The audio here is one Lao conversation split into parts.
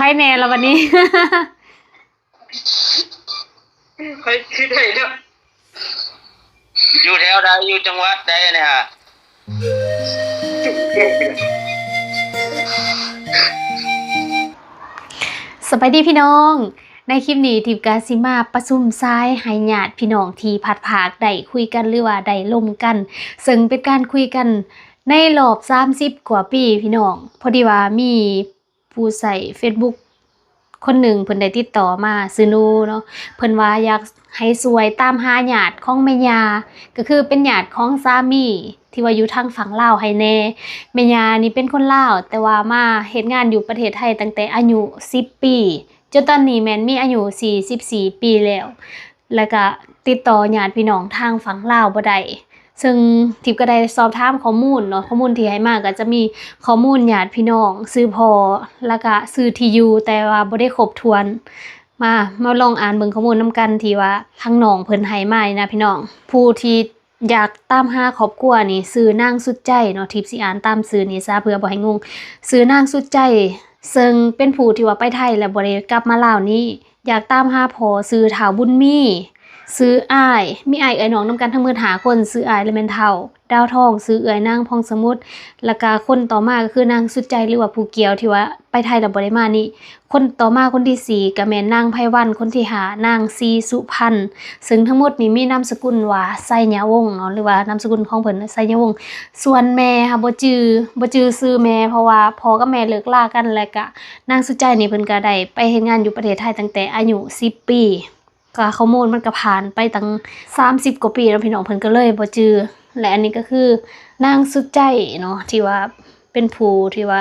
ໃຜແດ່ລະບັດນີ້? ຂ້ອຍຄືໄດ້ແລ້ວ. ຢູ່ແຖວໃດ? ຢູ່ຈັງຫວັດໃດນີ້ຫາ? ສະບາຍດີພີ່ນ້ອງ, ໃນຄລິບນີ້ທິບກະຊິມາປະຊຸມຊາຍໃຫ້ຍາດພີ່ນ້ອງທີ່ພັດພາກໄດ້ຄຸຍກັນ ຫຼືວ່າໄດ້ລົມກັນ, ເຊິ່ງເປັນການຄຸຍກັນໃນລອບສາມສິບກວ່າປີພີ່ນ້ອງ. ພໍດີວ່າມີ ຜູ້ໃຊ້ເຟສບຸກຄົນໜຶ່ງ ເພິ່ນໄດ້ຕິດຕໍ່ມາຊື່ນູເນາະ, ເພິ່ນວ່າຢາກໃຫ້ຊ່ວຍຕາມຫາຍາດຂອງແມ່ຍ່າ ກໍຄືເປັນຍາດຂອງສາມີທີ່ວ່າຢູ່ທາງຝັ່ງລາວໃຫ້ແດ່. ແມ່ຍ່ານີ້ເປັນຄົນລາວ ແຕ່ວ່າມາເຮັດງານຢູ່ປະເທດໄທຕັ້ງແຕ່ອາຍຸສິບປີ ຈົນຕອນນີ້ແມ່ນມີອາຍຸສີ່ສິບສີ່ປີແລ້ວ. ແລ້ວກະຕິດຕໍ່ຍາດພີ່ນ້ອງທາງຝັ່ງລາວບໍ່ໄດ້, ເຊິ່ງທິບກໍໄດ້ສອບຖາມຂໍ້ມູນເນາະ, ຂໍ້ມູນທີ່ໃຫ້ມາກໍຈະມີຂໍ້ມູນຍາດພີ່ນ້ອງ, ຊື່ພໍ່ ແລ້ວກະຊື່ທີ່ຢູ່, ແຕ່ວ່າບໍ່ໄດ້ຄົບຖ້ວນ. ມາ ມາລອງອ່ານເບິ່ງຂໍ້ມູນນຳກັນທີ່ວ່າທາງນ້ອງເພິ່ນໃຫ້ມານີ້ນະພີ່ນ້ອງ. ຜູ້ທີ່ ຢາກຕາມຫາຄອບຄົວນີ້ ຊື່ນາງສຸດໃຈເນາະ, ທິບຊິອ່ານຕາມຊື່ນີ້ຊະເພື່ອບໍ່ໃຫ້ງົງ. ຊື່ນາງສຸດໃຈ ເຊິ່ງເປັນຜູ້ທີ່ວ່າໄປໄທແລ້ວບໍ່ໄດ້ກັບມາລາວນີ້ ຢາກຕາມຫາພໍ່ ຊື່ທ້າວບຸນມີ, ຊື່ອ້າຍ, ມີອ້າຍເອື້ອຍນ້ອງນຳກັນທັງໝົດຫ້າຄົນ, ຊື່ອ້າຍລະແມ່ນທ້າວດາວທອງ, ຊື່ເອື້ອຍນາງພອງສະໝຸດ, ແລ້ວກະຄົນຕໍ່ມາກໍຄືນາງສຸດໃຈ ຫຼືວ່າຜູ້ກ່ຽວທີ່ວ່າໄປໄທແລ້ວບໍ່ໄດ້ມານີ້. ຄົນຕໍ່ມາຄົນທີສີ່ກໍແມ່ນນາງໄພວັນ, ຄົນທີຫ້ານາງສີສຸພັນ, ເຊິ່ງທັງໝົດນີ້ມີນາມສະກຸນວ່າໄຊຍະວົງເນາະ ຫຼືວ່ານາມສະກຸນຂອງເພິ່ນໄຊຍະວົງ. ສ່ວນແມ່ຫາບໍ່ຈື່ ບໍ່ຈື່ຊື່ແມ່ ເພາະວ່າພໍ່ກັບແມ່ເລີກລາກັນ, ແລະກະນາງສຸດໃຈນີ້ເພິ່ນກະໄດ້ໄປເຮັດງານຢູ່ປະເທດໄທຕັ້ງແຕ່ອາຍຸສິບປີ. ກະຂໍ້ມູນມັນກະຜ່ານໄປຕັ້ງສາມສິບກວ່າປີແລ້ວພີ່ນ້ອງ, ເພິ່ນກໍເລີຍບໍ່ຈື່. ແລະອັນນີ້ກໍຄືນາງສຸດໃຈເນາະ ທີ່ວ່າເປັນຜູ້ທີ່ວ່າ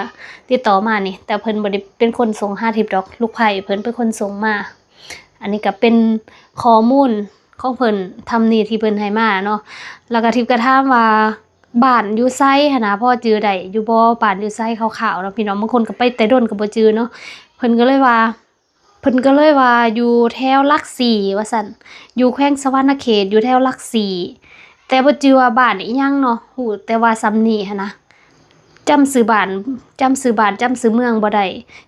ຕິດຕໍ່ມານີ້, ແຕ່ເພິ່ນບໍ່ໄດ້ເປັນຄົນສົ່ງຫາທິບດອກ, ລູກໃພ້ເພິ່ນເປັນຄົນສົ່ງມາ. ອັນນີ້ກໍເປັນຂໍ້ມູນຂອງເພິ່ນ ທຳນີ້ທີ່ເພິ່ນໃຫ້ມາເນາະ. ແລ້ວກໍທິບກໍຖາມວ່າບ້ານຢູ່ໃສຫັ້ນນະ ພໍຈື່ໄດ້ຢູ່ບໍ່ ບ້ານຢູ່ໃສຄ່າວໆເນາະ ພີ່ນ້ອງ. ບາງຄົນກໍໄປແຕ່ດົນກໍບໍ່ຈື່ເນາະ. ເພິ່ນກໍເລີຍວ່າ ເພິ່ນກໍເລີຍວ່າຢູ່ແຖວຫຼັກສີ່ວ່າຊັ້ນ, ຢູ່ແຂວງສະຫວັນນະເຂດ ຢູ່ແຖວຫຼັກສີ່, ແຕ່ບໍ່ຈື່ວ່າບ້ານອີ່ຫຍັງເນາະ, ຮູ້ແຕ່ວ່າສ່ຳນີ້ຫັ້ນນະ. ຈຳຊື່ບ້ານ ຈຳຊື່ບ້ານ ຈຳຊື່ເມືອງບໍ່ໄດ້,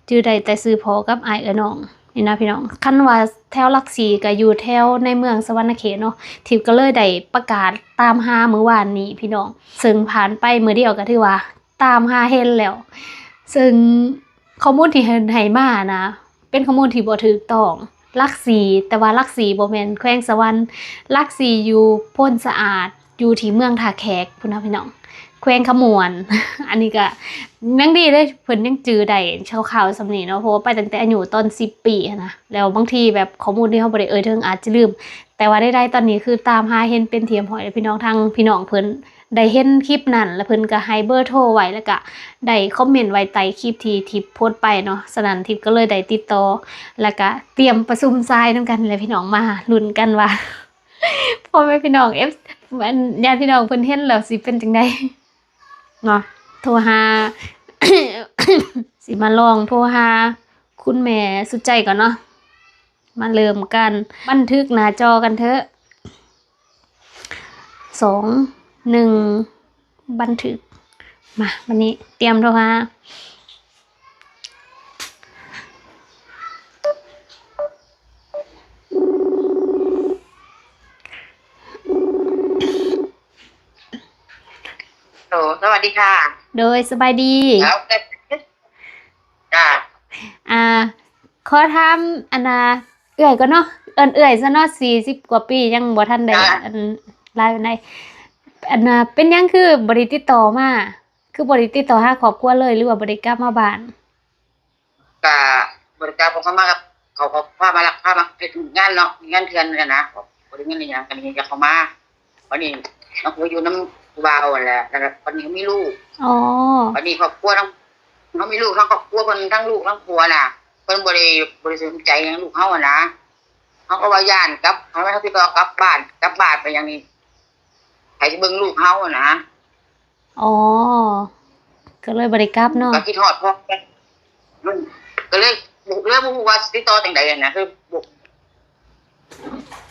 ຈື່ໄດ້ແຕ່ຊື່ພໍ່ກັບອ້າຍເອື້ອຍນ້ອງນີ້ນະພີ່ນ້ອງ. ຄັນວ່າແຖວຫຼັກສີ່ກໍຢູ່ແຖວໃນເມືອງສະຫວັນນະເຂດເນາະ. ທິບກໍເລີຍໄດ້ປະກາດຕາມຫາມື້ວານນີ້ພີ່ນ້ອງ, ເຊິ່ງຜ່ານໄປມື້ດຽວກໍຖືວ່າ ຕາມຫາເຫັນແລ້ວ. ເຊິ່ງຂໍ້ມູນທີ່ເພິ່ນໃຫ້ມານະ ເປັນຂໍ້ມູນທີ່ບໍ່ຖືກຕ້ອງ. ຫຼັກສີ່ ແຕ່ວ່າຫຼັກສີ່ບໍ່ແມ່ນແຂວງສະຫວັນ, ຫຼັກສີ່ຢູ່ໂພນສະອາດ ຢູ່ທີ່ເມືອງທ່າແຂກພຸ້ນນະພີ່ນ້ອງ, ແຂວງຄຳມ່ວນ. ອັນນີ້ກະຍັງດີເດ້ ເພິ່ນຍັງຈື່ໄດ້ຄ່າວໆສ່ຳນີ້ເນາະ, ເພາະວ່າໄປຕັ້ງແຕ່ອາຍຸຕອນສິບປີຫັ້ນນະ. ແລ້ວບາງທີແບບຂໍ້ມູນທີ່ເຮົາບໍ່ໄດ້ເອີ່ຍເຖິງອາດຈະລືມ, ແຕ່ວ່າໃດໆຕອນນີ້ຄືຕາມຫາເຫັນເປັນທີ່ຮຽບຮ້ອຍແລ້ວພີ່ນ້ອງ. ທາງພີ່ນ້ອງເພິ່ນ ໄດ້ເຫັນຄລິບນັ້ນ ແລ້ວເພິ່ນກໍໃຫ້ເບີໂທໄວ້ ແລ້ວກໍໄດ້ຄອມເມັນໄວ້ໃຕ້ຄລິບທີ່ທິບໂພສໄປເນາະ. ສະນັ້ນທິບກໍເລີຍໄດ້ຕິດຕໍ່ ແລ້ວກໍຕຽມປະຊຸມຊາຍນຳກັນແຫຼະພີ່ນ້ອງ, ມາລຸ້ນກັນວ່າ ພໍ່ແມ່ພີ່ນ້ອງ ເອັຟ ອັນ ຍາດພີ່ນ້ອງເພິ່ນເຫັນແລ້ວຊິເປັນຈັ່ງໃດເນາະ. ໂທຫາ ຊິມາລອງໂທຫາຄຸນແມ່ສຸດໃຈກ່ອນເນາະ. ມາເລີ່ມການບັນທຶກໜ້າຈໍກັນເທາະ. ສອງ ໜຶ່ງ ບັນທຶກ. ມາ ບັດນີ້ຕຽມໂທຫາ. ໂອ ສະຫວັດດີຄ່ະ. ໂດຍ ສະບາຍດີ. ຈ້າ. ອ່າ ຂໍຖາມ ອັນນ່າ ເອື້ອຍກ່ອນເນາະ, ເອີ້ນເອື້ອຍຊະເນາະ, ສີ່ສິບກວ່າປີ ຍັງບໍ່ທັນໄດ້ ອ່າ ອັນ ຫຼາຍປານໃດ. ອັນນ່າ ເປັນຫຍັງຄືບໍ່ໄດ້ຕິດຕໍ່ມາ? ຄືບໍ່ໄດ້ຕິດຕໍ່ຫາຄອບຄົວເລີຍ ຫຼືວ່າບໍ່ໄດ້ກັບມາບ້ານ? ກະບໍ່ໄດ້ກັບ ເຂົາມາກັບ ເຂົາ ເຂົາພາມາລັກ ພາມາເຮັດງານເນາະ, ເຮັດງານເຖື່ອນຫັ້ນນະ, ບໍ່ໄດ້ເງິນອີ່ຫຍັງ ກໍເລີຍຢາກເຂົ້າມາ. ບັດນີ້ນ້ອງກໍຢູ່ນຳຜູ້ບ່າວຫັ້ນແຫຼະ, ແລ້ວກໍບັດນີ້ເຮົາມີລູກ. ອໍ ບັດນີ້ຄອບຄົວທັງ ເຮົາມີລູກ ທັງຄອບຄົວເພິ່ນ ທັງລູກທັງຜົວນະ ເພິ່ນບໍ່ໄດ້ ບໍ່ໄດ້ສົນໃຈຫຍັງລູກເຮົາຫັ້ນນະ. ເຮົາກໍວ່າຢ້ານກັບ ເຮົາ ເຮົາຕິດຕໍ່ກັບບ້ານ ກັບບ້ານໄປຫຍັງນີ້ ໃຜຊິເບິ່ງລູກເຮົາຫັ້ນນະ. ອໍ ກໍເລີຍບໍ່ໄດ້ກັບເນາະ. ກໍຄິດຮອດພໍ່ ອືມ ກໍເລີຍ ເລີຍບໍ່ຮູ້ວ່າຊິຕິດຕໍ່ຈັ່ງໃດຫັ້ນນະ, ຄືບໍ່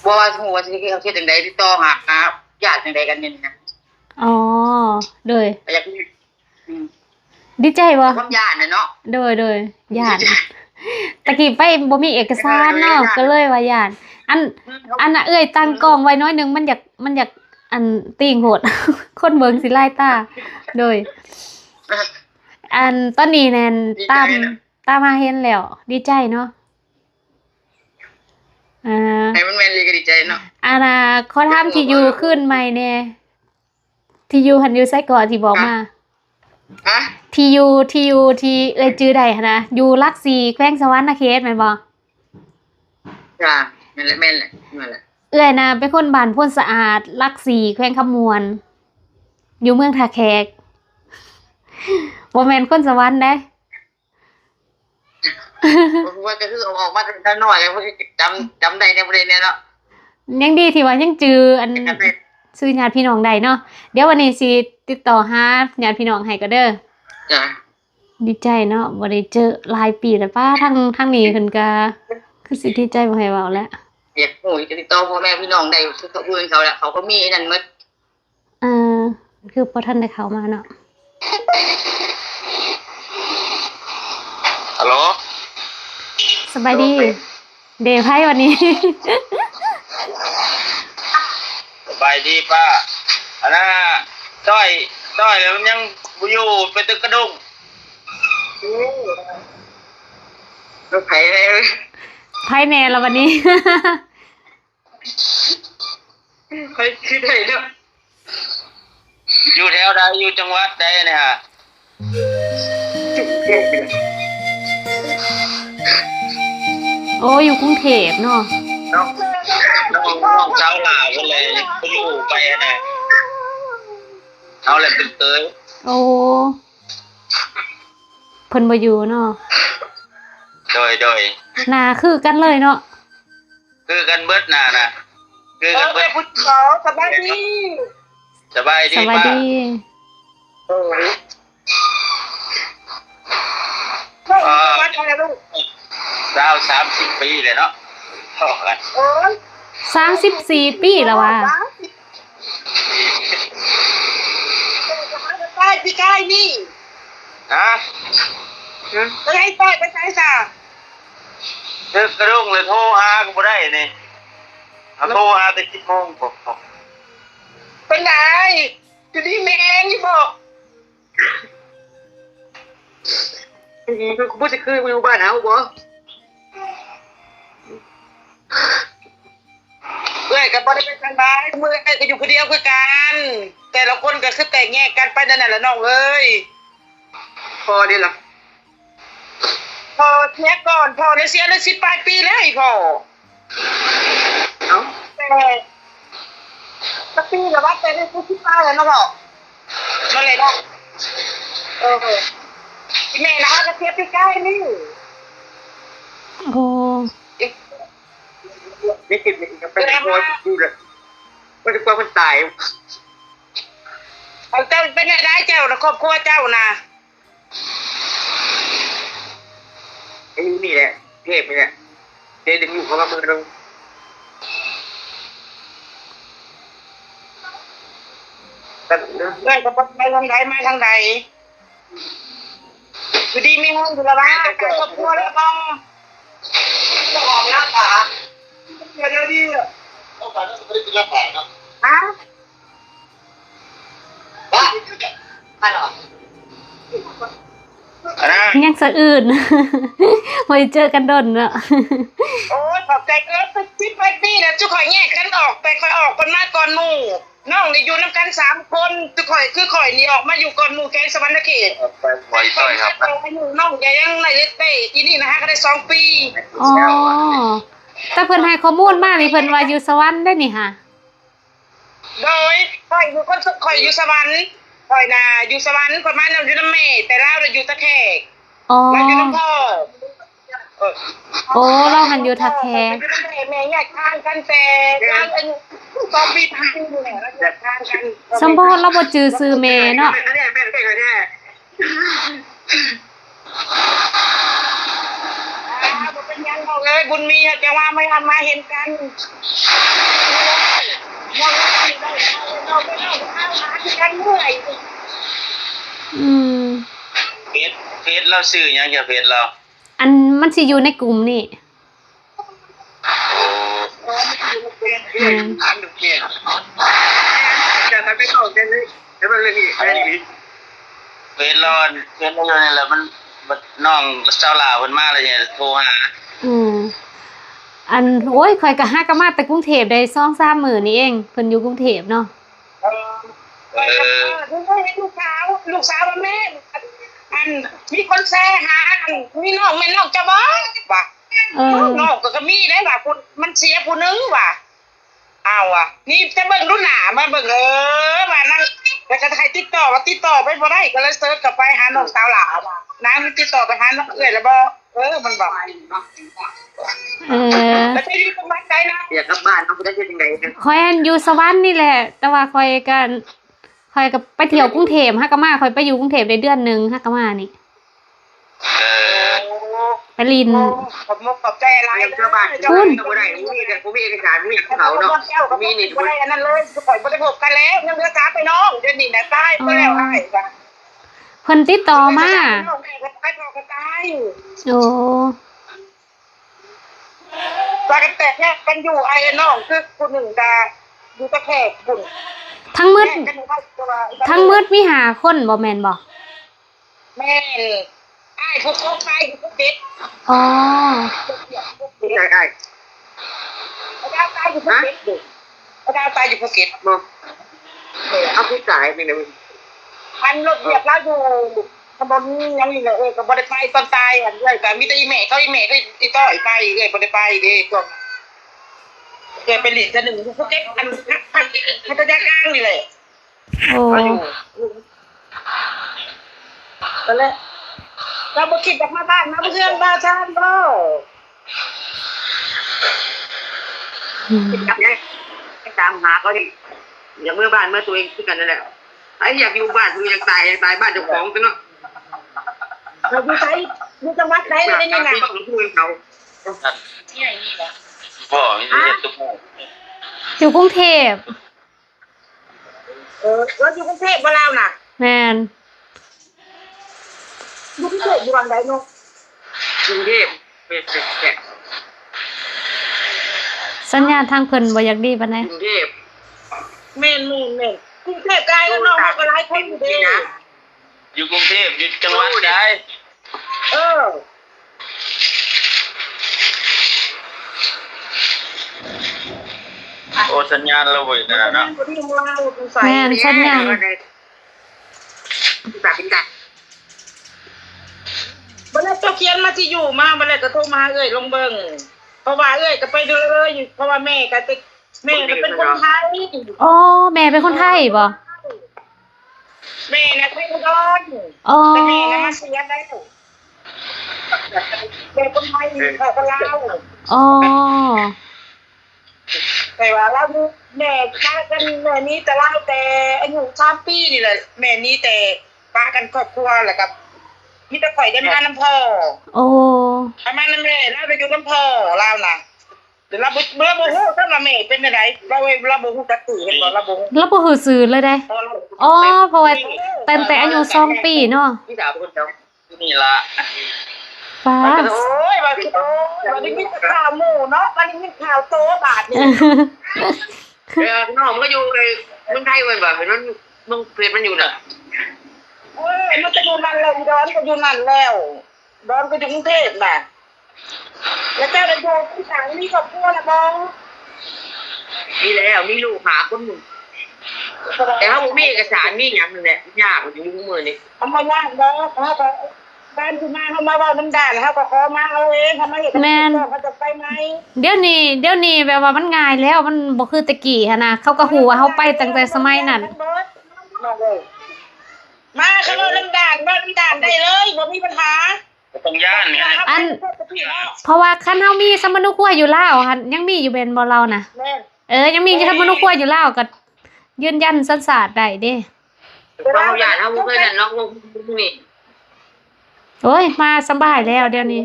ບໍ່ວ່າຮູ້ວ່າຊິເຮັດຈັ່ງໃດ ຕິດຕໍ່ຫາ ຫາຍາດຈັ່ງໃດກັນນີ້ນະ. ອໍ ໂດຍ ກໍຢາກ ອືມ ດີໃຈບໍ່? ຄວາມຢ້ານນະເນາະ. ໂດຍ ໂດຍ ຢ້ານ ດີໃຈ. ຕະກີ້ໄປບໍ່ມີເອກະສານເນາະ ເອີ ກໍເລີຍວ່າຢ້ານ. ອັນ ອືມ ອັນນ່າ ເອື້ອຍຕັ້ງກ້ອງໄວ້ໜ້ອຍໜຶ່ງ ມັນຢາກ ມັນຢາກ ອັນ ຕີງໂພດ ຄົນເບິ່ງຊິລາຍຕາ. ໂດຍ ອັນ ຕອນນີ້ແມ່ນ ດີໃຈ ຕາມ ເນາະ ຕາມຫາເຫັນແລ້ວ ດີໃຈເນາະ. ອ່າ ໃຫ້ມັນແມ່ນອີ່ຫຼີກໍດີໃຈເນາະ. ອັນນ່າ ຂໍຖາມທີ່ຢູ່ຄືນໃໝ່ແດ່. ທີ່ຢູ່ຫັ້ນຢູ່ໃສເກາະທີ່ບອກມາ? ຮະ? ທີ່ຢູ່ ທີ່ຢູ່ທີ່ເອື້ອຍຈື່ໄດ້ຫັ້ນນະ ຢູ່ຫຼັກສີ່ ແຂວງສະຫວັນນະເຂດແມ່ນບໍ່? ຈ້າ ແມ່ນແຫຼະ ແມ່ນແຫຼະ ແມ່ນແຫຼະ. ເອື້ອຍນະເປັນຄົນບ້ານໂພນສະອາດ ຫຼັກສີ່ ແຂວງຄຳມ່ວນ ຢູ່ເມືອງທ່າແຂກ. ບໍ່ແມ່ນຄົນສະຫວັນເດ້. ວ່າກໍຄືເອົາອອກມາແຕ່ນ້ອຍ ແລ້ວເພິ່ນກໍຈຳ ຈຳໄດ້ແດ່ບໍ່ໄດ້ແດ່ເນາະ. ຍັງດີທີ່ວ່າຍັງຈື່ອັນ ຈຳໄດ້ ຊື່ຍາດພີ່ນ້ອງໄດ້ເນາະ. ດຽວວັນນີ້ຊິຕິດຕໍ່ຫາຍາດພີ່ນ້ອງໃຫ້ກໍເດີ. ຈ້າ ດີໃຈເນາະ ບໍ່ໄດ້ເຈີຫຼາຍປີແລ້ວ. ປ້າ ທາງ ທາງນີ້ເພິ່ນກໍຄືຊິດີໃຈບໍ່ໃຫ້ເວົ້າແຫຼະ. ຢາກຮູ້ ຈະຕິດຕໍ່ພໍ່ແມ່ພີ່ນ້ອງໄດ້ຄືເຂົາອື່ນເຂົາລະ ເຂົາກໍມີອັນນັ້ນໝົດ. ເອີ ຄືບໍ່ທັນໄດ້ເຂົ້າມາເນາະ. ຮັລໂຫຼ ສະບາຍດີ. ໂດ ເດ ໃຜວັນນີ້? ສະບາຍດີປ້າ. ອັນນ່າ ຕ້ອຍ ຕ້ອຍແລ້ວມັນຍັງບໍ່ຢູ່ ໄປຕຶກກະດຸ້ງ. ໂອ້ ໃຜແດ່ ໃຜແດ່ລະບັດນີ້? ຂ້ອຍຄືໄດ້ເນາະ. ຢູ່ແຖວໃດ? ຢູ່ຈັງຫວັດໃດນີ້ຫະ? ໂອ້ ຢູ່ກຸງເທບເນາະ. ນ້ອງ ນ້ອງ ນ້ອງສາວຫຼ້າເພິ່ນແຫຼະ ໄປຢູ່ໄປຫັ້ນນະ ເຮົາແຫຼະເປັນເຂີຍ. ໂອ້ ເພິ່ນບໍ່ຢູ່ເນາະ. ໂດຍ ໂດຍ ໜ້າຄືກັນເລີຍເນາະ. ຄືກັນເບິດໜ້ານະ ຄືກັນເບິດ. ເອີ ຜູ້ສາວ ສະບາຍດີ. ສະບາຍດີ ສະບາຍດີ ປ້າ. ໂດຍ ເອີ ສາມສິບປີແລ້ວເນາະ. ໂອ້ຍ ສາມສິບສີ່ປີແລ້ວຫວາ? ສາມສິບ ໄປປີກາຍນີ້. ຮະ? ໄປໃສ ໄປໃສຊະ? ຖືກກະດຸ້ງເລີຍ ໂທຫາກໍບໍ່ໄດ້ນີ້. ເຮົາໂທຫາແຕ່ສິບໂມງ. ເປັນໃດ? ຢູ່ດີມີແຮງຢູ່ບໍ່? ອີ່ຫຼີ ຄືບໍ່ຊິຄືຢູ່ບ້ານເຮົາບໍ່? ເອື້ອຍກໍບໍ່ໄດ້ໄປສະບາຍ ເອື້ອຍກໍຢູ່ຜູ້ດຽວຄືກັນ. ແຕ່ລະຄົນກໍຄືແຕກແຍກກັນໄປນັ້ນແຫຼະນ້ອງເອີຍ. ພໍ່ເດລະ? ພໍ່ເສຍກ່ອນ ພໍ່ໄດ້ເສຍໄດ້ສິບປາຍປີແລ້ວອີ່ພໍ່. ເອົ້າ ແຕ່ ຈັກປີລະວະ ແຕ່ໄດ້ສິບປາຍແລ້ວເນາະພໍ່. ນັ້ນແຫຼະເນາະ. ເອີ ອີ່ແມ່ນະ ກໍເສຍປີກາຍນີ້. ໂອ້ ນີ້ກິນນີ້ກໍເປັນ ແສດງວ່າ ຢູ່ເລີຍ ມັນຄືວ່າມັນຕາຍ. ເອົາ ເຈົ້າເປັນແນວໃດເຈົ້ານະ ຄອບຄົວເຈົ້ານະ? ໄປຢູ່ນີ້ແຫຼະ ເທບນີ້ແຫຼະ ເດ ໄດ້ຢູ່ເຂົ້າມາມື້ໜຶ່ງ. ເອື້ອຍກໍບໍ່ໄປທາງໃດມາທາງໃດ? ຢູ່ດີມີແຮງຢູ່ລະຫວາ? ການຄອບຄົວລະບໍ່? ຈະອອກໜ້າຕາ ເດ ເດ ເດ ຮະ? ຍັງສະອື່ນ ບໍ່ໄດ້ເຈີກັນດົນເນາະ. ໂອ້ຍ ຂອບໃຈເອີຍ ສິບປາຍປີແລ້ວ ຈຸຂ້ອຍແຍກກັນອອກ ແຕ່ຂ້ອຍອອກເພິ່ນມາກ່ອນໝູ່. ນ້ອງນີ້ຢູ່ນຳກັນສາມຄົນ ຈຸຂ້ອຍ ຄືຂ້ອຍນີ້ອອກມາຢູ່ກ່ອນໝູ່ແຂວງສະຫວັນນະເຂດ. ອາຍຸນ້ອງກໍຍັງນ້ອຍເລັກເຕ້ ອີນີ້ນະຫາກໍໄດ້ສອງປີ. ອໍ ແຕ່ເພິ່ນໃຫ້ຂໍ້ມູນມານີ້ ເພິ່ນວ່າຢູ່ສະຫວັນເດ້ນີ້ຫາ. ໂດຍ ຂ້ອຍຢູ່ຄົນ ຂ້ອຍຢູ່ສະຫວັນ ຂ້ອຍນະຢູ່ສະຫວັນ ຂ້ອຍມານຳ ຢູ່ນຳແມ່ ແຕ່ລາວນະຢູ່ຕາແຂກ. ອໍ ລາວຢູ່ນຳພໍ່. ເອີ ໂອ້ ລາວຫັ້ນຢູ່ທ່າແຂກ. ແມ່ແຍກທາງກັນແຕ່ລາວອາຍຸສອງປີ ສາມປີນີ້ແຫຼະ ລາວແຍກທາງກັນ. ສົມໂພດລາວບໍ່ຈື່ຊື່ແມ່ເນາະ. ອ່າ ບໍ່ເປັນຫຍັງດອກເອີຍ ບຸນມີເຮົາຈະວ່າມາ ມາເຫັນກັນ. ອືມ ເຟສ ເຟສລາວຊື່ຫຍັງ? ເຈົ້າ ເຟສລາວ? ອັນມັນຊິຢູ່ໃນກຸ່ມນີ້. ໂອ້ ແມ່ນ ອັນນີ້ ຈະໄປເວົ້າກັນເລີຍ ແຕ່ວ່າເລື່ອງນີ້ ເອີ ເວລາ ເວລາຢູ່ນີ້ແຫຼະ ມັນ ບັດນ້ອງສາວລາວເພິ່ນມາແລ້ວ ໂທຫາ. ອືມ ອັນ ໂອ້ຍ ຂ້ອຍກໍຫາກໍມາແຕ່ກຸງເທບໄດ້ສອງສາມມື້ນີ້ເອງ ເພິ່ນຢູ່ກຸງເທບເນາະ. ເອີ ເອີ ເອີ ເຫັນລູກສາວ ລູກສາວວ່າ ແມ່ ອັນ ມີຄົນແຊຫາ ອັນ ມີນ້ອງແມ່ນນ້ອງເຈົ້າບໍ່ ວ່າ ເອີ ນ້ອງກໍ ກໍມີໄດ້ວ່າ ຜູ້ ມັນເສຍຜູ້ໜຶ່ງວ່າ. ເອົາວ່າ ນີ້ຈະເບິ່ງດູໜ້າ ມາເບິ່ງ ເອີ ວ່ານາງ ແລ້ວກໍໃຫ້ຕິດຕໍ່ ວ່າຕິດຕໍ່ໄປບໍ່ໄດ້ ກໍເລີຍເສີດເຂົ້າໄປຫານ້ອງສາວລາວ ວ່ານາງຕິດຕໍ່ໄປຫານ້ອງເອື້ອຍແລ້ວບໍ່. ເອີ ມັນບອກ ເອີ ແລ້ວເຈົ້າຢູ່ຈັງຫວັດໃດນະ? ຢາກກັບບ້ານເນາະ ບໍ່ໄດ້ເຮັດຈັ່ງໃດ. ຂ້ອຍຫັ້ນຢູ່ສະຫວັນນີ້ແຫຼະ ແຕ່ວ່າຂ້ອຍກໍ ຂ້ອຍກໍໄປທ່ຽວກຸງເທບ ຫາກໍມາ ຂ້ອຍໄປຢູ່ກຸງເທບໄດ້ເດືອນໜຶ່ງ ຫາກໍມານີ້. ເອີ ໂອ້ ໄປຫຼິ້ນ ໂອ້ ຂອບມຸກຂອບໃຈຫຼາຍເດີ. ເຈົ້າບ້ານເຈົ້າບໍ່ໄດ້ ບໍ່ມີ ບໍ່ມີເອກະສານ ບໍ່ມີຫຍັງເຂົາເນາະ ບໍ່ມີນີ້ ບໍ່ໄດ້ອັນນັ້ນເລີຍ. ຂ້ອຍບໍ່ໄດ້ພົບກັນແລ້ວ ຍັງເຫຼືອສາມພີ່ນ້ອງ ດຽວນີ້ນະຕາຍໄປແລ້ວ ເອີ ອ້າຍກະ ເພິ່ນຕິດຕໍ່ມາ ແມ່ກໍຕາຍ ພໍ່ກໍຕາຍ. ໂອ້ ວ່າກັນແຕກແຍກກັນຢູ່ ອ້າຍນ້ອງ ຄືຜູ້ໜຶ່ງກະຢູ່ຕະແຄກພຸ້ນ ທັງໝົດ ແຍກກັນຢູ່ ທັງໝົດມີຫ້າຄົນບໍ່ ແມ່ນບໍ່? ແມ່ນ ອ້າຍຜູ້ກົກຕາຍຢູ່ພູເກັດ. ອໍ ອ້າຍ ອ້າຍ ພະດາວຕາຍຢູ່ພູເກັດເດ້ ພະດາວຕາຍຢູ່ພູເກັດ. ບໍ່ ເອີ ເອົາຜູ້ຕາຍນີ້ນະ ອັນລົດຫວຽບລາວຢູ່ຖະໜົນຫຍັງນີ້ແຫຼະ. ເອີ ກໍບໍ່ໄດ້ໄປຕອນຕາຍ ອັນເອື້ອຍກໍມີແຕ່ອີ່ແມ່ເຂົາ ອີ່ແມ່ກໍອີ່ຕ້ອຍໄປ ເອື້ອຍບໍ່ໄດ້ໄປເດ້. ພວກເອື້ອຍໄປຫຼິ້ນເທື່ອໜຶ່ງຢູ່ພູເກັດ ອັນພັດ ພັດ ພັດທະຍາກາງນີ້ແຫຼະ. ໂອ້ ກໍເລີຍ ເຈົ້າບໍ່ຄິດຢາກມາບ້ານມາເຮືອນມາຊານບໍ່? ອືມ ຄິດກັບແນ່ ໄປຕາມຫາເຂົານີ້ ຢາກເມືອບ້ານເມືອຕົວເອງຄືກັນນັ້ນແຫຼະ. ໃຜຢາກຢູ່ບ້ານ ຜູ້ຢາກຕາຍ ຢາກຕາຍບ້ານເຈົ້າຂອງตั่ວເນາະ. ເຂົາຢູ່ໃສ? ຢູ່ຈັງຫວັດໃດລະເດນີ້ນະ? ເຂົາ ບໍ່ ມີແຕ່ເຮັດຕຸກໝູ່ ຢູ່ກຸງເທບ. ເອີ ເອີ ຢູ່ກຸງເທບບໍ່ລາວນະ? ແມ່ນ ຢູ່ກຸງເທບຢູ່ຫວ່າງໃດເນາະ? ກຸງເທບ ແມ່ນ ແມ່ນ ແມ່ນ ສັນຍານທາງເພິ່ນບໍ່ຢາກດີປານໃດ. ກຸງເທບ ແມ່ນ ແມ່ນ ແມ່ນ ກຸງເທບກະອ້າຍກັບນ້ອງເຮົາກໍຫຼາຍຄົນຢູ່ເດ້. ຢູ່ກຸງເທບ ຢູ່ຈັງຫວັດໃດ? ເອີ ໂອ້ ສັນຍານລາວບໍ່ດີແນວນັ້ນເນາະ. ແມ່ນ ສັນຍານ ບັດນີ້ເຈົ້າຂຽນມາທີ່ຢູ່ມາ ບັດແລ້ວກໍໂທມາຫາເອື້ອຍລອງເບິ່ງ ເພາະວ່າເອື້ອຍກໍໄປເລີຍ ເພາະວ່າແມ່ກໍ ແມ່ກໍເປັນຄົນໄທ. ອໍ ແມ່ເປັນຄົນໄທບໍ? ແມ່ນະໄທອຸດອນ. ອໍ ແຕ່ແມ່ນະມາເສຍແລ້ວ ແມ່ຄົນໄທ ພໍ່ຄົນລາວ. ອໍ ແຕ່ວ່າລາວ ແມ່ປະກັນ ແມ່ໜີແຕ່ລາວແຕ່ອາຍຸສາມປີນີ້ແຫຼະ ແມ່ໜີແຕ່ປະກັນຄອບຄົວ ແລ້ວກໍມີແຕ່ຂ້ອຍໄດ້ມານຳພໍ່. ໂອ້ ໄດ້ມານຳແມ່ ລາວໄດ້ຢູ່ນຳພໍ່ລາວນະ. ແຕ່ລາວບໍ່ ລາວບໍ່ຮູ້ຊ້ຳວ່າແມ່ເປັນແນວໃດ ລາວ ລາວບໍ່ຮູ້ຈັກຊື່ ເຫັນບໍ່ ລາວບໍ່ຮູ້ ລາວບໍ່ຮູ້ຊື່ເລີຍເດ້. ອໍ ເພາະວ່າ ເອີ ຕັ້ງແຕ່ອາຍຸສອງປີເນາະ ພີ່ສາວເພິ່ນເຈົ້າຢູ່ນີ້ລະ. ປ້າ ໂອ້ຍ ວ່າ ໂອ້ຍ ວ່າໄດ້ຍິນແຕ່ຂ່າວໝູ່ເນາະ ວ່າໄດ້ຍິນຂ່າວໂຕບາດນີ້. ເອີ ນ້ອງມັນກໍຢູ່ໃນເມືອງໄທແມ່ນບໍ່ ເຫັນມັນ ເມືອງເພດມັນຢູ່ນະ. ໂອ້ຍ ມັນກໍຢູ່ນັ້ນແຫຼະ ອີດອນກໍຢູ່ນັ້ນແລ້ວ ດອນກໍຢູ່ກຸງເທບນະ. ແລ້ວເຈົ້າໄດ້ຢູ່ກັບສາມີຄອບຄົວແລ້ວບໍ່? ມີແລ້ວ ມີລູກຫ້າຄົນ ແຕ່ເຮົາບໍ່ມີເອກະສານມີຫຍັງນັ້ນແຫຼະ ຍາກຢູ່ມື້ນີ້. ມັນບໍ່ຍາກດອກ ເຮົາກໍ ການທີ່ມາ ເຮົາມາເວົ້ານຳດ່ານ ເຮົາກໍຂໍມາເອົາເອງ ເຮົາມາເຮັດ ແມ່ນ ເຂົາຈະໄປໃໝ່. ດຽວນີ້ ດຽວນີ້ແບບວ່າມັນງ່າຍແລ້ວ ມັນບໍ່ຄືແຕ່ກີ້ຫັ້ນນະ ເຂົາກໍຮູ້ວ່າເຮົາໄປຕັ້ງແຕ່ສະໄໝນັ້ນ. ມາ ເຂົາເວົ້ານຳດ່ານ ເວົ້ານຳດ່ານໄດ້ເລີຍ ບໍ່ມີບັນຫາ. ບໍ່ຕ້ອງຢ້ານ ອັນ ເພາະວ່າຄັນເຮົາມີສຳມະໂນຄົວຢູ່ລາວຫັ້ນ ຍັງມີຢູ່ແມ່ນບໍ່ລາວນະ? ແມ່ນ ເອີ ຍັງມີສຳມະໂນຄົວຢູ່ລາວ ກໍຢືນຢັນສັນຊາດໄດ້ເດ້. ບໍ່ຕ້ອງຢ້ານ ເຮົາບໍ່ເຄີຍນັ້ນເນາະ ພວກນີ້. ໂອ້ຍ ມາສະບາຍແລ້ວດຽວນີ້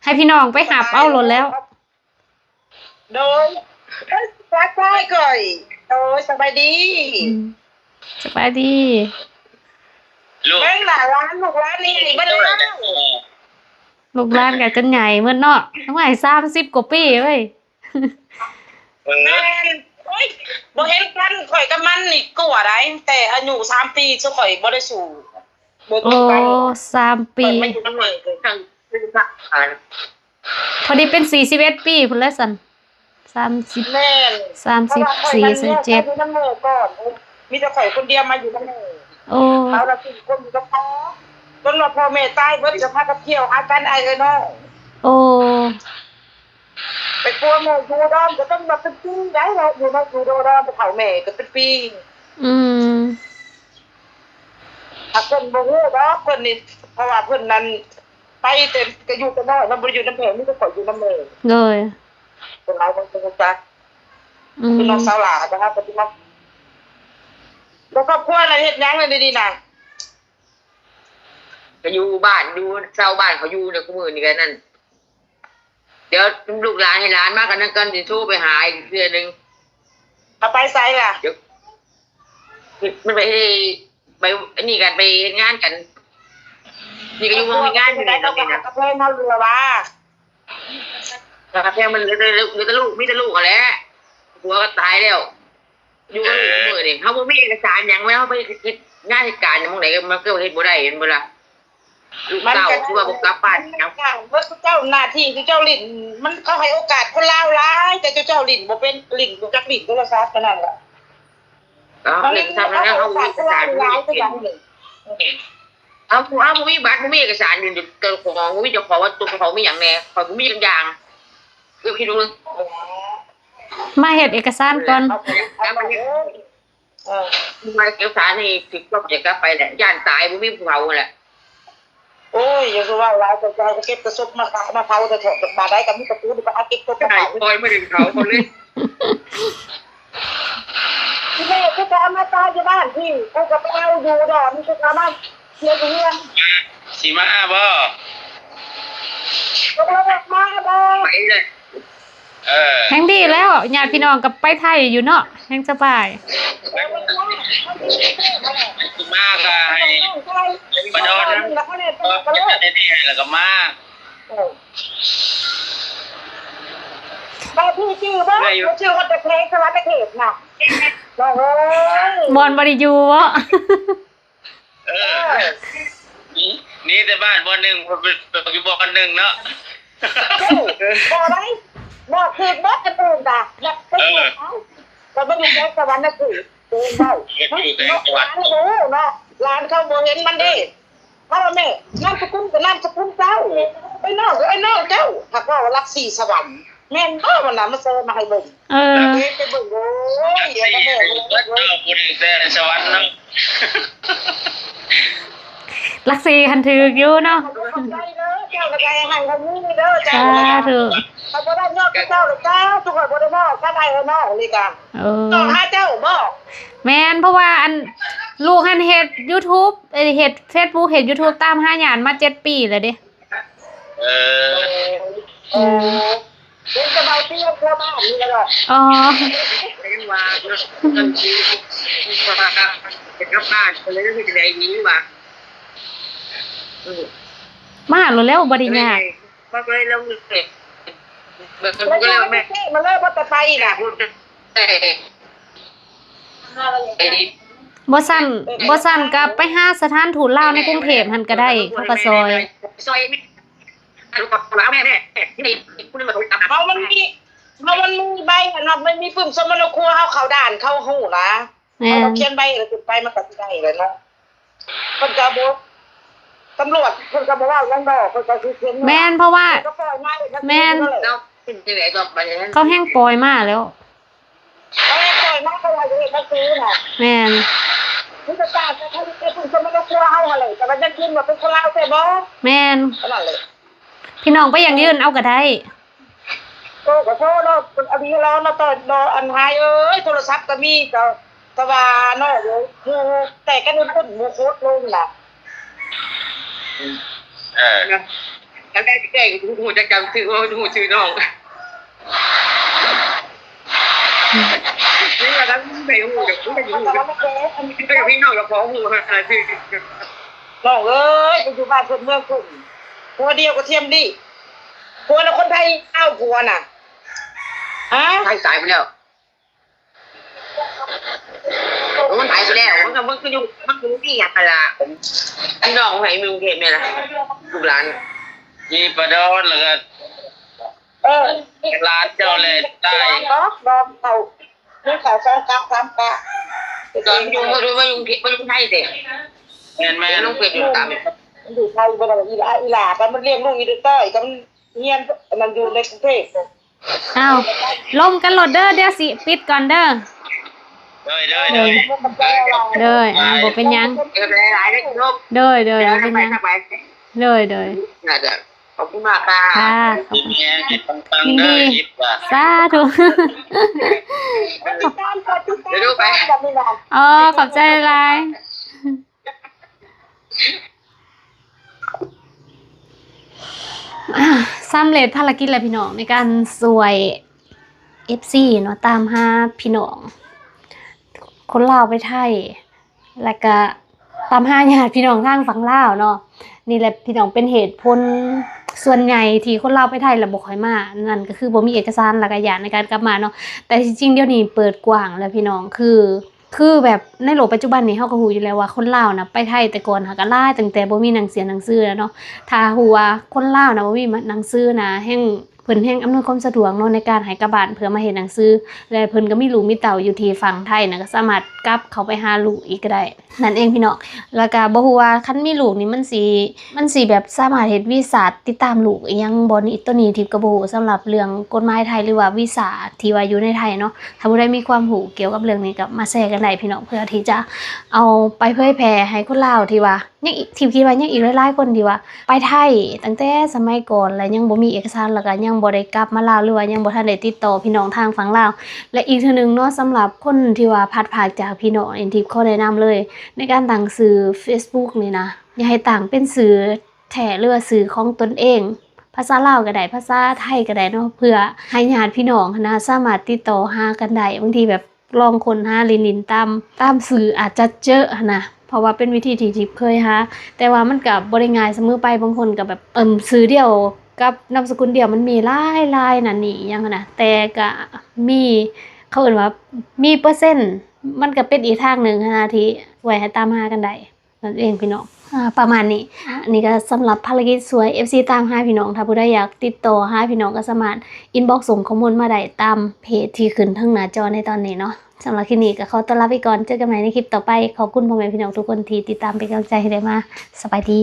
ໃຫ້ພີ່ນ້ອງໄປຮັບເອົາໂລດແລ້ວ. ໂດຍ ເອີຍ ທັກທາຍຂ້ອຍ. ໂດຍ ສະບາຍດີ. ອືມ ສະບາຍດີ. ເບິ່ງຫຼານ ລູກຫຼານນີ້ເບິ່ງແລ້ວ. ລູກຫຼານກໍຈົນໃຫຍ່ໝົດເນາະ ໂອ້ຍ ສາມສິບກວ່າປີເວີຍ. ເອີ ແມ່ນ ໂອ້ຍ ບໍ່ເຫັນກັນ ຂ້ອຍກັບມັນນີ້ກວ່າໃດ ແຕ່ອາຍຸສາມປີ ຊຸຂ້ອຍບໍ່ໄດ້ສູ້ ບໍ່ ໂອ້ ກັນ ສາມປີ ຂ້ອຍມາຢູ່ນຳເມ ພອດີເປັນສີ່ສິບເອັດປີພຸ້ນແຫຼະຊັ້ນ ສາມສິບ ແມ່ນ ສາມສິບສີ່ ສາມສິບເຈັດ ຢູ່ນຳເມກ່ອນ ມີແຕ່ຂ້ອຍຄົນດຽວມາຢູ່ນຳເມ ໂອ້ ເຮົາລະສີ່ຄົນຢູ່ກັບພໍ່ ຈົນວ່າພໍ່ແມ່ຕາຍເບິດ ກໍພາກັນທ່ຽວຫາກັນ ອ້າຍເອີຍນ້ອງ ໂອ້ ໄປປົວແມ່ຢູ່ດອນກໍເປັນວ່າເປັນປີໄດ໋ເນາະ ຢູ່ນຳ ຢູ່ດອນໄປເຝົ້າແມ່ກໍເປັນປີ ອືມ ຖ້າເພິ່ນບໍ່ຮູ້ດອກ ເພິ່ນນີ້ ເພາະວ່າເພິ່ນນັ້ນໄປແຕ່ ກໍຢູ່ແຕ່ນ້ອຍເນາະ ບໍ່ໄດ້ຢູ່ນຳແມ່ ມີແຕ່ຂ້ອຍຢູ່ນຳແມ່ ໂດຍ ສ່ວນຫຼາຍເພິ່ນບໍ່ຮູ້ຈັກ ອືມ ຄືນ້ອງສາວຫຼ້າກໍຫາກັນຢູ່ເນາະ ແລ້ວຄອບຄົວລະເຮັດຫຍັງລະດຽວນີ້ນະ? ກໍຢູ່ບ້ານ ຢູ່ເຊົ່າບ້ານເຂົາຢູ່ໃນຄູ່ມື້ນີ້ກໍນັ້ນ ດຽວລູກຫຼານໃຫ້ຫຼານມາກັນນັ້ນກ່ອນ ຊິໂທໄປຫາອີກເທື່ອໜຶ່ງ ເຂົາໄປໃສລະ? ດຽວ ມັນໄປ ໄປອັນນີ້ກັນ ໄປເຮັດງານກັນ ນີ້ກໍຢູ່ຫ້ອງເຮັດງານຢູ່ນີ້ ຕອນນີ້ນະ ກະແພງເຮົາເຫຼືອວ່າ ກະແພງມັນເຫຼືອແຕ່ລູກ ມີແຕ່ລູກຫັ້ນແຫຼະ ຜົວກໍຕາຍແລ້ວ ຢູ່ກັບລູກ ເອີ ມື້ນີ້ ເຮົາບໍ່ມີເອກະສານຫຍັງ ເວລາເຮົາໄປເຮັດງານເຮັດການໝ່ອງໃດ ມັນກໍເຮັດບໍ່ໄດ້ ແມ່ນບໍ່ລະ? ລູກເຕົ້າຄືວ່າບໍ່ກັບບ້ານຫຍັງ ເບິດເຈົ້າໜ້າທີ່ ເຈົ້າຫຼິ້ນ ມັນ ເຂົາໃຫ້ໂອກາດຄົນລາວຫຼາຍ ແຕ່ເຈົ້າຫຼິ້ນບໍ່ເປັນ ຫຼິ້ນ ບໍ່ຈັກຫຼິ້ນໂທລະສັບເທົ່ານັ້ນລະ ເອົາ ເຮົາ ເຮົາເອກະສານແລ້ວ ເຮົາບໍ່ມີເອກະສານ ເຮົາ ເຮົາບໍ່ມີບັດ ບໍ່ມີເອກະສານ ຢູ່ເຈົ້າຂອງ ບໍ່ມີເຈົ້າຂອງວ່າຕົວເຈົ້າຂອງມີຫຍັງແດ່ ຂ້ອຍບໍ່ມີຈັກຢ່າງ ຄືຄິດເບິ່ງ ມາເຮັດເອກະສານກ່ອນ ເອີ ມາເຮັດ ເອີ ມາເອກະສານນີ້ ຖືກຕ້ອງຈະກັບໄປແຫຼະ ຢ້ານຕາຍ ບໍ່ມີຜູ້ເຝົ້າແຫຼະ. ໂອ້ຍ ຢ່າສູ່ເວົ້າຫຼາຍ ເຂົາຈະໃຫ້ເກັບແຕ່ສົບມາຂາຍມາເຜົາແທ້ໆ ບາດໃດກໍມີແຕ່ກູນີ້ໄປຫາເກັບສົບມາເຜົາ ປ່ອຍມາດຶງເຂົາເຂົາເລີຍ ອີແມ່ຄືຈະເອົາມາຕາຍຢູ່ບ້ານພີ້ ກູກໍໄປເອົາຢູ່ດອນ ມຶງຄືຈະເອົາມາເສຍຢູ່ເຮືອນ ຊິມາບໍ່? ຕົກລົງມາບໍ່? ໄປເລີຍ. ເອີ ແຮ່ງດີແລ້ວ ຍາດພີ່ນ້ອງກໍໄປໄທຢູ່ເນາະ ແຮ່ງສະບາຍ ມາກໍໃຫ້ມານອນ ແລ້ວກໍມາ ເອີ ບາງທີຈື່ບໍ່ ເອີ ບໍ່ຈື່ວ່າແຕ່ແຂວງສະຫວັນນະເຂດນະ ນ້ອງເອີຍ ບ່ອນບໍ່ໄດ້ຢູ່ເນາະ. ເອີ ເອີ ໜີ ໜີແຕ່ບ້ານບ່ອນໜຶ່ງ ໄປຢູ່ບ່ອນໜຶ່ງເນາະ ເຈົ້າ ບໍ່ໄດ້ ບອກຖືກເບິດອັນອື່ນກະ ຢາກໄປຢູ່ເຂົາ ເອີ ກໍບໍ່ຢູ່ແຂວງສະຫວັນນະເຂດ ເອີ ເວົ້າ ເອີ ຢູ່ແຂວງສະຫວັນ ເນາະ ຫຼານເຂົາບໍ່ເຫັນມັນເດ້ ເອີ ເພາະວ່າແມ່ ນາມສະກຸນກໍນາມສະກຸນເຈົ້າ ໄອ້ນ້ອງກໍໄອ້ນ້ອງເຈົ້າ ຫາກວ່າວ່າຫຼັກສີ່ສະຫວັນ ແມ່ນບໍ່ ມັນນະ ມາແຊມາໃຫ້ເບິ່ງ ເອີ ເຮັດໄປເບິ່ງ ໂອ້ຍ ຫຼັກສີ່ ເອີ ເບິດເຈົ້າ ຜູ້ໜຶ່ງແຕ່ສະຫວັນເນາະ ຫຼັກສີ່ຫັ້ນຖືກຢູ່ເນາະ ຂອບໃຈເດີ ເຈົ້າກໍໃຈໃຫ້ເຂົາມີເດີ ເຈົ້າ ສາທຸ ເຂົາບໍ່ໄດ້ຍອດເຈົ້າດອກ ເຈົ້າ ທຸກຄົນບໍ່ໄດ້ມອບ ກັບອ້າຍເອີນ້ອງນີ້ກະ ເອີ ຕ້ອງຫາເຈົ້າບໍ່? ແມ່ນ ເພາະວ່າອັນ ລູກຫັ້ນເຮັດຢູທູບ ເອີ ເຮັດເຟສບຸກ ເຮັດຢູທູບຕາມຫາຍາດມາເຈັດປີແລ້ວເດ້. ເອີ ເອີ ເຫັນແຕ່ເວົ້າຕິ ຄົວບ້ານນີ້ແຫຼະເນາະ ອໍ ກໍຍັງວ່າເນາະ ເປັນກັບບ້ານ ກໍເລີຍເຮັດຈັ່ງໃດດີວະ ເອີ ມາໂລດແລ້ວ ບໍ່ໄດ້ຍາກ ມາເລີຍ ເລີຍ ເບິ່ງກໍແລ້ວແມ່ ມາເລີຍ ບໍ່ແຕ່ໄປນະ ບໍ່ຊັ້ນ ບໍ່ຊັ້ນກໍໄປຫາສະຖານທູດລາວໃນກຸງເທບຫັ້ນກໍໄດ້ ເຂົາກໍຊ່ອຍ ຊ່ອຍ ເຮົາມັນມີ ເຮົາມັນມີໃບອັນນັ້ນ ມັນມີປຶ້ມສົມມະໂນຄົວ ເຮົາເຂົ້າດ່ານ ເຂົາຮູ້ນະ ແມ່ນ ເຮົາຂຽນໃບແລ້ວຂຶ້ນໄປ ມັນກໍຊິໄດ້ແຫຼະເນາະ ເພິ່ນກໍບໍ່ ຕຳຫຼວດເພິ່ນກໍບໍ່ເວົ້າຫຍັງດອກ ເພິ່ນກໍຄືເຫັນ ແມ່ນ ເພາະວ່າ ເພິ່ນກໍປ່ອຍມາເອງ ແມ່ນ ເຂົາແຮ່ງປ່ອຍມາແລ້ວ ເຂົາແຮ່ງປ່ອຍມາ ເຂົາວ່າຊິເຮັດໜັງສືນະ ແມ່ນ ມີແຕ່ການຈະໃຫ້ເຮັດເປັນຄົນໃນຄອບຄົວເຮົາຫັ້ນແຫຼະ ແຕ່ວ່າຍັງຄິດວ່າເປັນຄົນລາວແທ້ບໍ່ ແມ່ນ ເທົ່ານັ້ນແຫຼະ ພີ່ນ້ອງໄປຫຍັງຍື່ນເອົາກໍໄດ້ ໂອ້ ຂໍໂທດເນາະ ອັນນີ້ລາວເນາະ ຕອນເນາະ ອັນຫາຍເອີຍ ໂທລະສັບກໍມີ ກໍ ແຕ່ວ່າເນາະ ໝູ່ແຕກກັນເບິດ ໝູ່ໂຄດລົງລະ ເອີ ເນາະ ອັນແລກແກ້ງຮູ້ຈັກຈຳຊື່ ຮູ້ຊື່ນ້ອງ ນີ້ວ່າທັງໄປຮູ້ຈັກ ຮູ້ຈັກ ຮູ້ຈັກ ພີ່ນ້ອງກໍພໍຮູ້ ນ້ອງເອີຍ ໄປຢູ່ບ້ານເພິ່ນເມືອງເພິ່ນ ຜົວດຽວກໍທຽມດີ. ຜົວນະຄົນໄທລາວ ຜົວນະ. ຮະ? ໄທຕາຍໄປແລ້ວ. ໂອ້ ມັນຕາຍໄປແລ້ວ. ມັນກໍ ມັນກໍຢູ່ ມັນກໍມີຫຍັງຫັ້ນລະ. ອັນນ້ອງໃຜຢູ່ກຸງເທບແມ່ນລະ? ລູກຫຼານ ມີປາດອນ ແລ້ວກໍ ເອີ ຫຼານເຈົ້າແຫຼະຕາຍ. ດອກ ດອກເຂົາ ມີເຂົາສອງກັບສາມກັບ. ຕອນຢູ່ ມາຢູ່ ມາຢູ່ ມາຢູ່ໄທເດ້. ແມ່ນໆ ລົງເຟສຢູ່ຕາມ ຢູ່ໄທບໍ່ໄດ້. ອີຫຼ້າ ອີຫຼ້າກໍມັນລ້ຽງລູກຢູ່ໃນໃຕ້ ກໍມັນຮຽນອັນນັ້ນຢູ່ໃນກຸງເທບ. ອ້າວ ລົມກັນໂລດເດີ ດຽວຊິປິດກ່ອນເດີ. ໂດຍ ໂດຍ ໂດຍ ໂດຍ ອ່າ ບໍ່ເປັນຫຍັງ. ໂດຍ ໂດຍ ບໍ່ເປັນຫຍັງ. ໂດຍ ໂດຍ ຂອບຄຸນມາກຄ່ະ. ຄ່ະ ຂອບຄຸນ. ຍິນດີ ສາທຸ. ອໍ ຂອບໃຈຫຼາຍ. ອ່າ ສຳເລັດພາລະກິດແລ້ວພີ່ນ້ອງ ໃນການຊ່ວຍເອັຟຊີເນາະ ຕາມຫາພີ່ນ້ອງຄົນລາວໄປໄທ ແລ້ວກະຕາມຫາຍາດພີ່ນ້ອງທາງຝັ່ງລາວເນາະ. ນີ້ແຫຼະພີ່ນ້ອງ ເປັນເຫດຜົນສ່ວນໃຫຍ່ທີ່ຄົນລາວໄປໄທແລ້ວບໍ່ຄ່ອຍມາ ນັ້ນກໍຄືບໍ່ມີເອກະສານ ແລ້ວກະຢ້ານໃນການກັບມາເນາະ. ແຕ່ທີ່ຈິງດຽວນີ້ເປີດກວ້າງແລ້ວພີ່ນ້ອງ ຄື ຄືແບບໃນໂລກປັດຈຸບັນນີ້ ເຮົາກໍຮູ້ຢູ່ແລ້ວວ່າຄົນລາວນະໄປໄທແຕ່ກ່ອນຫາກະຫຼາຍ ຕັ້ງແຕ່ບໍ່ມີໜັງເສຍໜັງສືແລ້ວເນາະ. ຖ້າຮູ້ວ່າຄົນລາວນະບໍ່ມີໜັງສືນະ ແຮ່ງ ເພິ່ນແຮ່ງອຳນວຍຄວາມສະດວກເນາະ ໃນການໃຫ້ກັບບ້ານເພື່ອມາເຮັດໜັງສື ແລະ ເພິ່ນກໍມີລູກມີເຕົ້າຢູ່ທີ່ຝັ່ງໄທນະ ກໍສາມາດກັບເຂົ້າໄປຫາລູກອີກກໍໄດ້ ນັ້ນເອງພີ່ນ້ອງ. ແລ້ວກໍບໍ່ຮູ້ວ່າຄັນມີລູກນີ້ມັນຊິ ມັນຊິແບບສາມາດເຮັດວີຊາຕິດຕາມລູກອີ່ຫຍັງບໍ່ນີ້ ໂຕນີ້ທິບກໍບໍ່ຮູ້ສຳລັບເລື່ອງກົດໝາຍໄທ ຫຼືວ່າວີຊາທີ່ວ່າຢູ່ໃນໄທເນາະ. ຖ້າຜູ້ໃດມີຄວາມຮູ້ກ່ຽວກັບເລື່ອງນີ້ກໍມາແຊກັນໄດ້ພີ່ນ້ອງ ເພື່ອທີ່ຈະເອົາໄປເຜີຍແຜ່ໃຫ້ຄົນລາວທີ່ວ່າ ຍັງອີກ ທີ່ຄິດວ່າຍັງອີກຫຼາຍໆຄົນທີ່ວ່າໄປໄທຕັ້ງແຕ່ສະໄໝກ່ອນ ແລະ ຍັງບໍ່ມີເອກະສານ ແລ້ວກໍຍັງບໍ່ໄດ້ກັບມາລາວ ຫຼືວ່າຍັງບໍ່ທັນໄດ້ຕິດຕໍ່ພີ່ນ້ອງທາງຝັ່ງລາວ. ແລະ ອີກເທື່ອໜຶ່ງເນາະ ສຳລັບຄົນທີ່ວ່າພັດພາກຈາກພີ່ນ້ອງ ເອັນທິບຂໍແນະນຳເລີຍ ໃນການຕັ້ງຊື່ເຟສບຸກນີ້ນະ ຢ່າໃຫ້ຕັ້ງເປັນຊື່ແທ້ ຫຼືວ່າຊື່ຂອງຕົນເອງ ພາສາລາວກໍໄດ້ ພາສາໄທກໍໄດ້ເນາະ ເພື່ອໃຫ້ຍາດພີ່ນ້ອງຫັ້ນນະ ສາມາດຕິດຕໍ່ຫາກັນໄດ້. ບາງທີແບບ ລອງຄົ້ນຫາຫຼິ້ນໆຕາມ ຕາມສື່ອາດຈະເຈີຫັ້ນນະ ເພາະວ່າເປັນວິທີທີ່ ທີ່ເຄີຍຫາ ແຕ່ວ່າມັນກະບໍ່ໄດ້ງ່າຍສະເໝີໄປ. ບາງຄົນກະແບບ ເອີ່ມ ຊື່ດຽວກັບນາມສະກຸນດຽວ ມັນມີຫຼາຍໆນັ້ນນີ້ຫຍັງຫັ້ນນະ ແຕ່ກະມີ ເຂົາເອີ້ນວ່າມີເປີເຊັນ ມັນກະເປັນອີກທາງໜຶ່ງຫັ້ນນະ ທີ່ຊ່ວຍໃຫ້ຕາມຫາກັນໄດ້. ນັ້ນເອງພີ່ນ້ອງ ອ່າ ປະມານນີ້. ອັນນີ້ກໍສຳລັບພາລະກິດຊ່ວຍເອັຟຊີຕາມຫາພີ່ນ້ອງ. ຖ້າຜູ້ໃດຢາກຕິດຕໍ່ຫາພີ່ນ້ອງກໍສາມາດອິນບັອກສົ່ງຂໍ້ມູນມາໄດ້ຕາມເພຈທີ່ຂຶ້ນເທິງໜ້າຈໍໃນຕອນນີ້ເນາະ. ສຳລັບຄລິບນີ້ກໍຂໍຕົວລາໄປກ່ອນ. ເຈີກັນໃໝ່ໃນຄລິບຕໍ່ໄປ. ຂອບຄຸນພໍ່ແມ່ພີ່ນ້ອງທຸກຄົນທີ່ຕິດຕາມເປັນກຳລັງໃຈໃຫ້ໄດ້ມາ. ສະບາຍດີ.